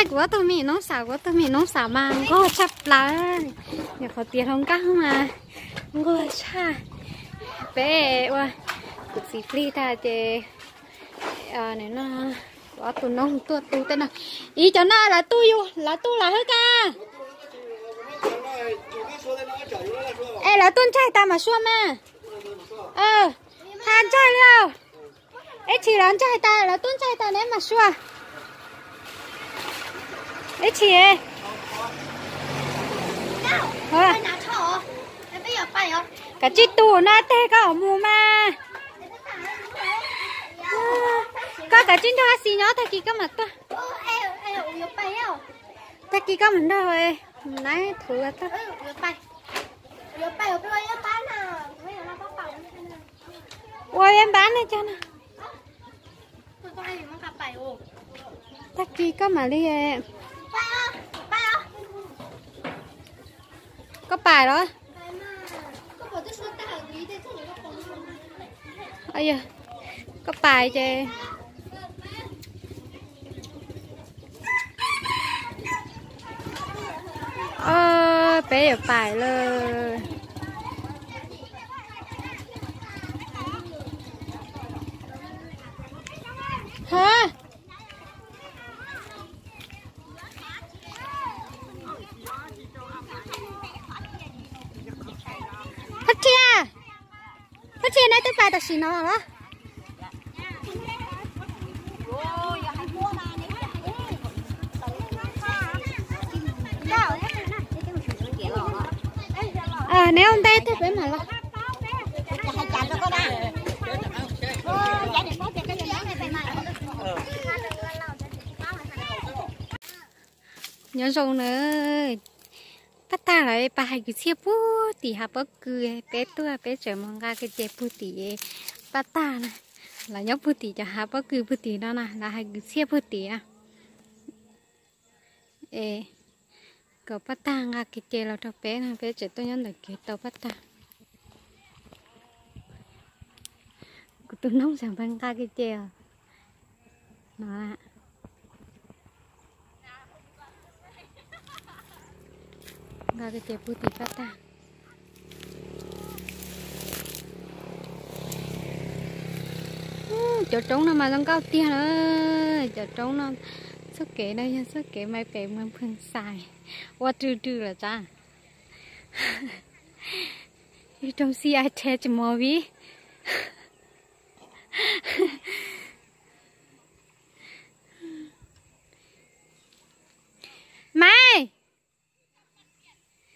Kuv ob tug me noob xav, kuv ob tug me noob xav mas nquag tshaj plaws. Nyuam qhuav tiav hluas nkauj mas nquag tshaj. Peb ua kuv txiv plig tag ces no kuv ob tug noob tuaj tu tej no. Ib cov no lawv tu yus, lawv tu lawv hwb ka. Es lawv tuaj ntsaig tas mas sua mas. Tha ntsaig li. Ib tsis lawv ntsaig tas, lawv tuaj ntsaig tas neb mas sua. Ib tsis. Kav tsij tu no teg koj mus mas. Koj kav tsij nrog Ab Xis nyob, tag kis koj mam tuaj. Tag kis koj mam nrog Ab Thuv tuaj. Ua peb npab nej cov no. Tag kis koj mam li. Koj pais los? Koj pais ces peb yuav pais lawm. Ha, Phab Tshia, Phab Tshia, neb twb pais tam sim no los? Neb ua ntej twg peb mam los. Nyob zoo na, pab tag lawv pais hais kwv txhiaj puag tim hav pob kws, peb tuaj peb tseem mus nqa kiag ces puag tim pab tag na. Lawv nyob puag tim cov hav pob kws puag tim no na, lawv hais kwv txhiaj puag tim na. Es kom pab tag nqa kiag ces los rau peb no, peb tseem tuaj nyob ntawm kev tau pab tag. Kuv tus noob xav pab nqa kiag ces no. Nqa kiag ces puag tim pab tag. Cov roob no mas zoo nkauj tiag na. Cov roob no, txoj kev no yog txoj kev mas pem Moos Phoos Xais, ua rw rw lawm tsam. Ib rooj xij ai rhe tsis mov vib. Maiv,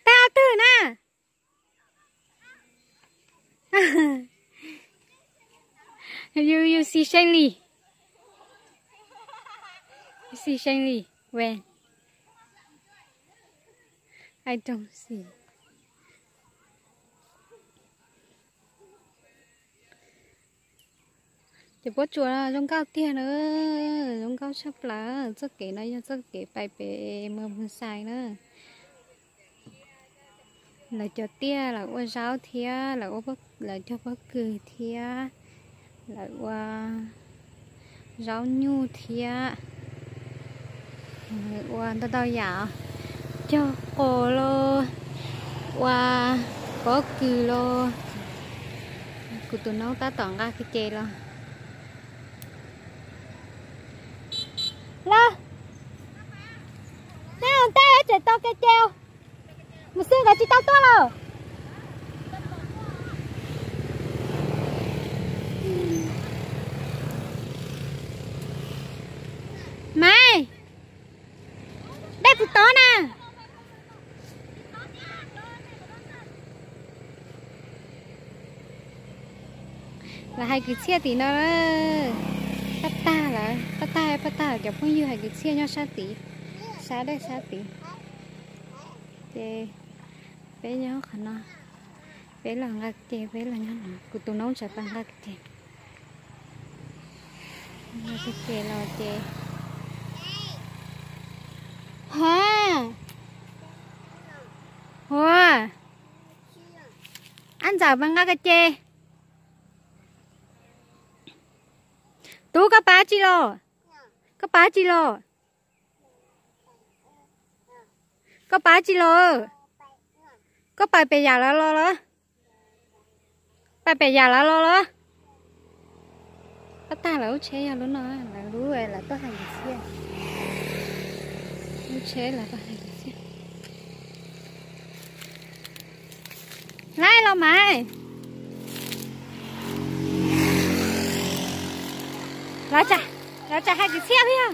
tag twg na? You, you see Shane Lee? You see Shane Lee? When? I don't see. Cov pob tsuas zoo nkauj tiag na, zoo nkauj tshaj plaws. Txoj kev no yog txoj kev pais pem Moos Phoos Xais na. Lawv cov tiaj lawv ua zaub thiab, lawv cog pob kws thiab, lawv ua zaub nyuj thiab, ua ntau ntau yam, cog qos los, ua pob kws los. Kuv tus noob tab tom nqa kiag ces los. Los, neb ua ntej tseem tau kiag ces, mus xwb nkawd tsis tau tuaj los. Maiv, dej puas tob na? Lawv hais kwv txhiaj tim no, pab tag lawm, pab tag, pab tag cov phooj ywg hais kwv txhiaj nyob sab tid, sab dej sab tid. Ces peb nyob qhov no, peb los nqa kiag ces, peb los nyob no, kuv tus noob tseem pais nqa kiag ces. Nqa kiag ces los ces. Ha, hua, ab ntxawm mas nqa kiag ces. Tub, koj pab tsi los? Koj pab tsi los? Koj pais tsi los? Koj pais pem yam lawv los los? Pais pem yam lawv los los? Pab tag lawv lub tsheb yog lub no, lawv lub lawv tuaj hais kwv txhiaj. Lub tsheb lawv tuaj hais kwv txhiaj. Laib los mas. Lawv tsam hais kwv txhiaj thiab.